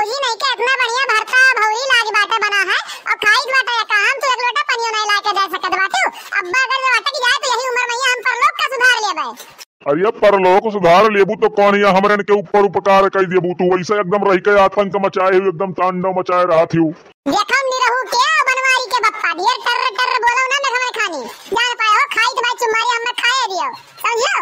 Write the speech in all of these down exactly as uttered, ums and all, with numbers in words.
जी नहीं के इतना बढ़िया भरता भौरी लाग बाटे बना है, और खाई बाटे या काम तू एक लोटा पनियो नहीं लाके दे सकत बाटू। अब्बा अगर जो अटक जाए तो यही उम्र में ही हम परलोक का सुधार लेबे। अरे परलोक सुधार लेबू तो कौन या हमरन के ऊपर उपकार कई देबू तू, वैसे एकदम रह के आतंक मचाए हू, एकदम तांडव मचाए रहत हू। देखो निरहू के बनवारी के बप्पा ढेर टर्र टर्र बोलो ना मेघवन खानी, जान पाए हो खाई तो भाई चुम्मारी हमें खाए दियो, समझियो?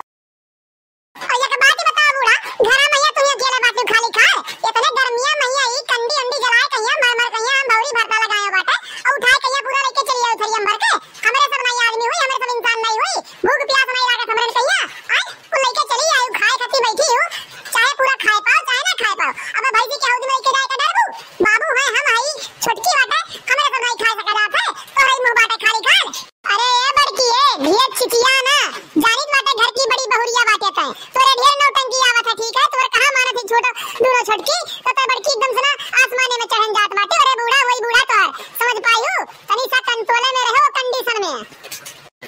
और एक बात बताओ बूढ़ा, घरा में ये तू ये अकेले बाटू खाली खाए, इतने गर्मिया में ये ई कंडी अंडी जलाए कहिया मर मर कहिया हम भौरी भरता लगाए बाटे, और उठाए कहिया पूरा लेके चली जाओ थरिया में भर के। हमरे सब नहीं आदमी हुई, हमरे सब इंसान नहीं हुई, भूख प्यास नहीं लागत हमरे कहिया। आय, उ लेके चली आयु खाए खातिर बैठी हूँ, चाहे पूरा खाए पाओ चाहे ना खाए पाओ। अब भैंसी के हौदी में लेके जाए के डरबू, बाबू है हम हई छोटकी बाटे, हमरे सब नहीं खाए सका जात है, तोहरे मुंह बाटे खाली खाए। अरे ए बड़की ए, ढेर छिछिया ना, जानित बाटे घर की बड़ी बहुरिया बाटे तै। तोरे ढेर नौटंकी आवत है, ठीक है? तोरे कहाँ मानत है छोट, दूनो छोटकी, तो तै बड़की एकदम से ना आसमाने में चढ़न जात बाटे। अरे बूढ़ा वही बूढ़ा तोहर, समझ पाई हूँ, तनी सा कंट्रोले में रहो, कंडीशन में।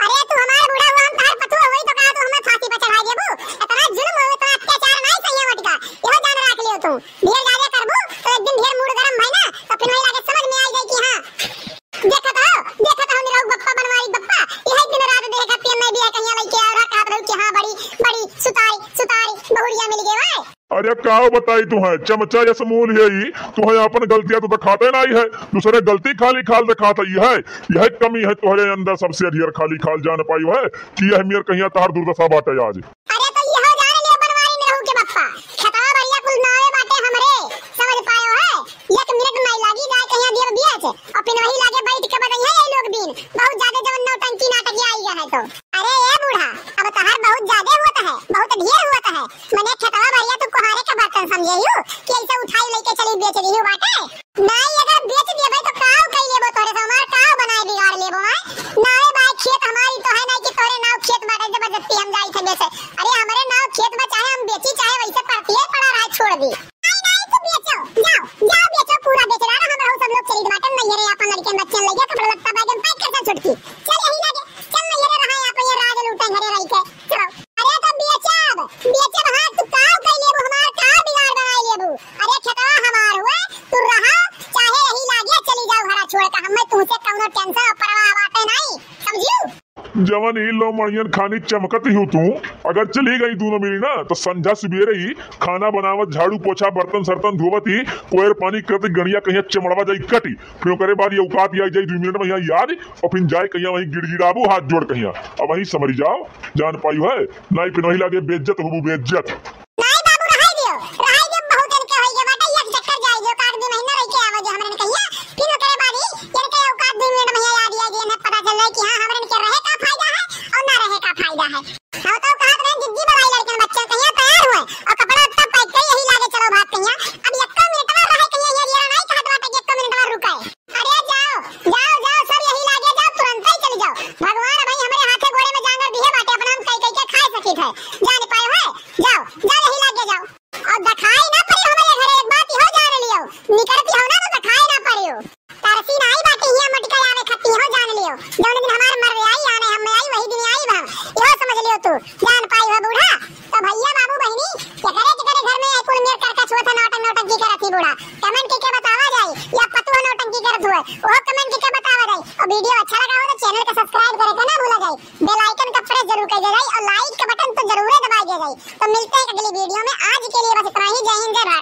अरे तू हमार बूढ़ा हुआ, हम तहार पतुआ होई तो का तू हमें फांसी पे चढ़ा देबू? इतना जुल्म हो, इतना अत्याचार नहीं सही है मटका, यहो जान रख लियो तू। ढेर ज्यादा करबू तो एक दिन ढेर मूड गरम भई ना, तो फिर वही लागे समझ में आई जाई कि हाँ। देखत हो, देखत हो निरहू बप्पा बनवारी बप्पा, यही दिन रात देखे खातिर मैं भी है कहिया लइके आ रहा, कहत रहू कि हाँ बड़ी, बड़ी सुतारी, सुतारी बहुरिया मिल गए भाई। अरे का बताई तू है, चमचा यस मूल है ई, तू है अपन गलतियां तो दिखाते नहीं है, दूसरे गलती खाली खाल दिखात है, यह, यह कमी है तोहरे अंदर सबसे ढेर खाली खाल जान पाई है कि यह मेर कहिया तहार दुर्दशा बाटे आज। अरे तो यह जान लियो बनवारी निरहू के बप्पा, खेतवा बढ़िया कुल नावे बाटे हमरे, समझ पायो है? एक मिनट नहीं लागी, जाए कहिया दियर बियाच, और फिर वही लागे बैठ के बजइहे ये लोग बीन। बहुत ज्यादा जवन नौटंकी नाटक आई है तो। अरे ए बूढ़ा, अब तहार बहुत ज्यादा हुआ है, बहुत ढेर हुआ है। मने खेतवा भरिया तू कोहारे के बर्तन समझे यू कि ऐसे उठाई लेके चली बेच दी बाटे? नहीं, अगर बेच देबे तो काव कई लेबो तोरे से, हमार काव बनाए बिगाड़ लेबो, हैं? नावे बाय खेत हमारी तो है नहीं कि तोरे नाव खेत बाटे जबरदस्ती हम जाई थे बेचे। अरे हमरे नाव खेत बा, चाहे हम बेची चाहे वैसे परतिये पड़ा रहे छोड़ दी। नहीं, नहीं, तू बेचो, जाओ, जाओ बेचो, पूरा बेच डालो, हम रहू सब लोग चली बाटे नैहरे, अपन लड़के बच्चन लइके कपड़ा लत्ता बैग में पैक कर चल छुटकी। चल यही लागे, चल नैहरे रहा, यहाँ पे ये राज लूटे घरे रह के। चलो। अरे तो बेचब, बेचब हाँ, तू का कर लेबू, हमार का बिगाड़ बनाई लेबू? अरे खेतवा हमार हुए, तू रहा, चाहे यही लागे चली जाओ घरा छोड़ के, हमें तुमसे कौनो टेंशन और परवाह बाटे नहीं, समझियो? जवन ई लो मणियन खानी चमकत ही तू, अगर चली गई दोनों मिली ना, तो संझा सुबेरे ही खाना बनावत, झाड़ू पोछा, बर्तन सर्तन धोवत ही, कोयर पानी करत गड़िया कहिया चमड़वा जाई कटी। फिर ओकरे बाद ये औकात आई जाई दो मिनट में यहाँ याद, और फिर जाए कहिया वहीं गिड़गिड़ाबू हाथ जोड़ कहिया, अब वहीं समझ जाओ, जान पाई है, नहीं फिर वहीं लागे बेइज्जत होबू बेइज्जत। नहीं बाबू, रहाई दियो, रहाई दियो, बहुत दिन के होई गए बाटे, एक चक्कर जाई जो, एक आध दो महीना रह के आवे जो हमरन कहिया, फिर ओकरे बाद ही इनके औकात दो मिनट में याद आई जाई, इन्हें पता चल जाए कि हाँ, हमरन के रहे का फायदा है और ना रहे का फायदा है। हाँ, तो कहत रहे जिज्जी बधाई लड़कन बच्चन कहिया तैयार हुए और कपड़ा उत्ता पैक कर यही लागे चलो भाग कहिया, अब एक्को मिनट में रहे कहिया, ये रिया नहीं कहत बाटे कि एक्को मिनट में रुके। अरे जाओ, जाओ, जाओ, सब यही लागे जाओ, तुरंत ही चली जाओ। भगवान भाई हमरे हाथे गोड़े में जांगर दिए बाटे, अपना हम कई कई के खाए सकी थे, जान पाए है, जाओ, जाओ यही लागे जाओ। और दिखाई ना पड़ियो हमरे घरे, एक बात इहो जान लियो, निकरती हो ना तो दिखाई ना पड़ियो। तरसी नाही बाटे हिया मटका आवे खत्ती हो जान लियो, जौन दिन हमार मर आई आने हम आई वही दिन आई हम, इहो समझ लियो तू, जान पाई हो बूढ़ा। तो भैया बाबू बहिनी, केकरे केकरे घर में आई कुल मेर करकस होत है, नौटंक नौटंकी करत ही बूढ़ा, comment के बतावा जाई, या पतुआ नौटंकी करत हुए, वो comment के बतावा जाई। और video अच्छा लगा हो तो channel का subscribe करे के ना भूला जाई, bell icon का press जरूर कर दे जाई और like का button तो जरूर दबा दे जाई। तो मिलते हैं अगली video में, आज के लिए बस इतना ही। जय हिंद, जय भारत।